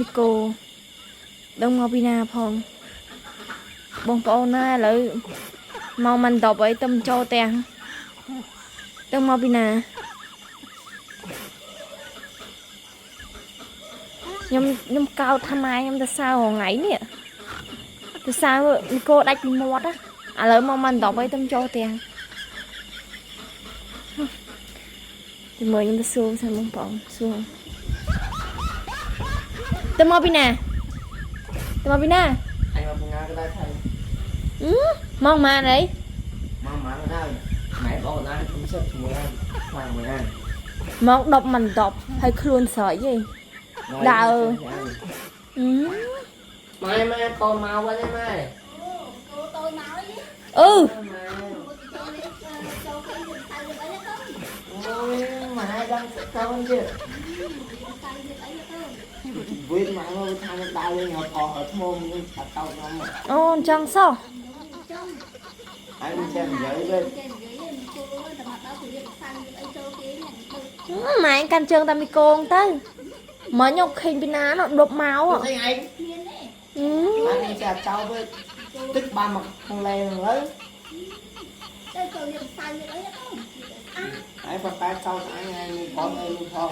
មីគោដឹងមកពីណាផងបងប្អូនណាឥឡូវមកមិន10អីទៅចូលផ្ទះដឹងមកពីណាខ្ញុំកោតថាម៉ែខ្ញុំទៅសើរថ្ងៃនេះទៅសើមីគោដាច់ពីមាត់ណាឥឡូវមកមិន10អីទៅចូលផ្ទះជាមួយខ្ញុំទៅសួរសិនបងប្អូនសួរទៅមកពីណាទៅមកពីណា អញមកពីណាក៏ដែរថៃ អឺមកម៉ានអី មកម៉ានក៏ដែរម៉ែបងណាខ្ញុំសិតជាមួយអញខ្លាំងមួយអញ មក10មិន10ហើយខ្លួនស្រែកឯង ដើរ អឺ ម៉ែម៉ែកូនមកវិញហើយម៉ែ គោតូចមកអី អឺ ម៉ែ ចូលនេះចូលគេយើងទៅអីទៅ អូយម៉ែដឹងកូនទៀត ទៅយើងអីទៅ វិញម៉ែមកថានឹងដើរវិញហត់អស់ថ្មខ្ញុំឆាត់តោខ្ញុំ អូអញ្ចឹងសោះ ចង់ អញចេះនិយាយវិញ ចេះនិយាយគោតែមកដល់គេយើងសាំងអីចូលគេហ្នឹងទៅ ម៉ែកាន់ជើងតាមមីកងទៅមកខ្ញុំឃើញពីណានោះដប់មក ស្អីឯង មានទេ អឺ ម៉ែចេះចោលវិញទឹកបានមកក្នុងលែងលើ ទៅចូលយើងសាំងអីទៅអា ឯងប៉ប៉ាចោលអញឯងមានបងអីមានផង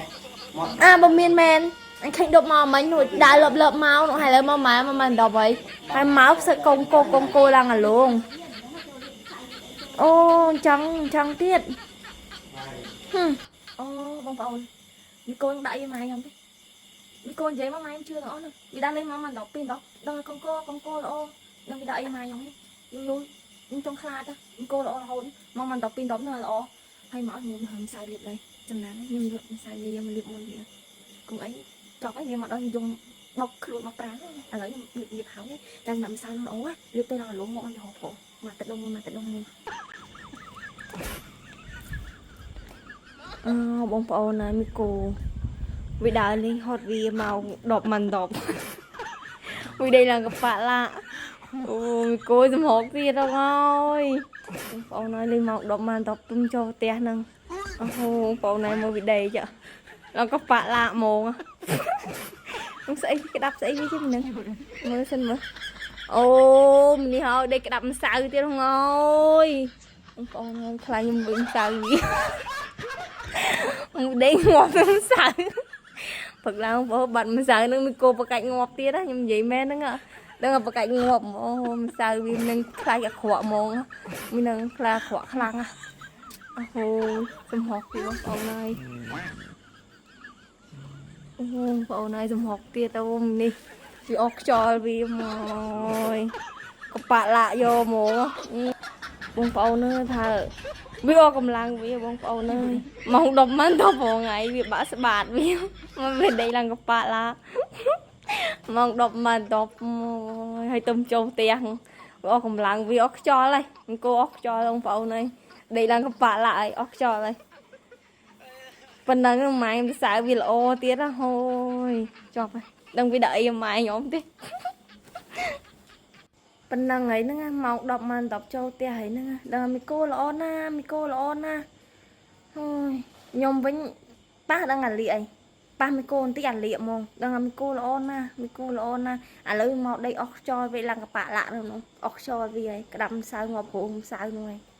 មក អាបើមានមែនអញឃើញដប់មកមិញនោះដើរលបលបមកនោះហើយលើមកម៉ែមកមិន10ហើយហើយមកសឹកកងកកងគោឡើងអាលងអូអញ្ចឹងអញ្ចឹងទៀតហឹមអូបងប្អូនមីកូនដាក់យីម៉ែខ្ញុំទេមីកូននិយាយមកម៉ែខ្ញុំជឿទាំងអស់ហ្នឹងវាដាក់លេងមកមិន10 2 10ដល់កងកកងគោល្អនឹងវាដាក់យីម៉ែខ្ញុំខ្ញុំនោះខ្ញុំចង់ខ្លាចមីកូនល្អរហូតមកមិន10 2 10នោះល្អហើយមកខ្ញុំហឹមសាយលៀបដែរចំណានខ្ញុំលក់ម្សៅវាយកមកលៀបមុនវាកុំអីចប់ហើយវាមកដល់ខ្ញុំយំបុកខ្លួនមកប្រាំងឥឡូវខ្ញុំលៀបលៀបហើយតែសម្រាប់ម្សៅនោះល្អលៀបទៅដល់លងមកឲ្យហូបមកទឹកដុំមកទឹកដុំមួយអឺបងប្អូនណាមីគូវាដើរលេងហត់វាមក10មិន10វាដេកឡើងកប៉ាក់ឡាអូមីគូសម្រកទៀតហើយបងប្អូនហើយលេងមក10មិន10ទុំចូលផ្ទះហ្នឹងអូបងប្អូនហើយមើលវាដេកឡើងកប៉ាក់ឡាហ្មងនឹងស្អីក្តាប់ស្អីវាទេហ្នឹងមើលសិនមើលអូមនេះហើយដេកក្តាប់ម្សៅទៀតហ្នឹងអើយបងប្អូនហើយខ្លាចខ្ញុំវិញម្សៅវា មកដេកងាប់នឹងម្សៅព្រឹកឡើងបងបាត់ម្សៅនឹងមានគោបកាច់ងាប់ទៀតណាខ្ញុំនិយាយមែនហ្នឹងដឹងថាបកាច់ងាប់អូម្សៅវានឹងខ្លាចអាក្រក់ហ្មងវានឹងខ្លាចអាក្រក់ខ្លាំងណាអូសំហុកទៀតបងប្អូនហើយអូបងប្អូនហើយសំហុកទៀតអូនេះវាអស់ខ្យល់វាមកកប៉ាក់ឡាក់យកហ្មងបងប្អូនហ្នឹងថា វាអស់កម្លាំងវាបងប្អូនអើយម៉ោង10មិន10ថ្ងៃវាបាក់ស្បាតវាមកវាដេកឡើងកប៉ាក់ឡាម៉ោង10មិន10ហើយទៅចូលផ្ទះវាអស់កម្លាំងវាអស់ខ្យល់ហើយអង្គអស់ខ្យល់បងប្អូនអើយដេកឡើងកប៉ាក់ឡាហើយអស់ខ្យល់ហើយប៉ុណ្ណឹងម៉ែខ្ញុំសើវាល្អទៀតណាហូយចប់ហើយដឹងវាដាក់អីម៉ែខ្ញុំទេ ប៉ុណ្ណឹងហើយហ្នឹងណាម៉ោង10ម៉ោង10ចូលផ្ទះហើយហ្នឹងណាដល់មីគោល្អណាស់មីគោល្អណាស់ហើយខ្ញុំវិញប៉ះដឹងអាលៀកអីប៉ះមីគោបន្តិចអាលៀកហ្មងដឹងអាមីគោល្អណាស់មីគោល្អណាស់ឥឡូវមកដីអស់ខ្យល់វាឡើងកប៉ាក់ឡាក់នោះអស់ខ្យល់វាហើយក្តាប់ម្សៅងាប់ព្រោះម្សៅនោះហើយ។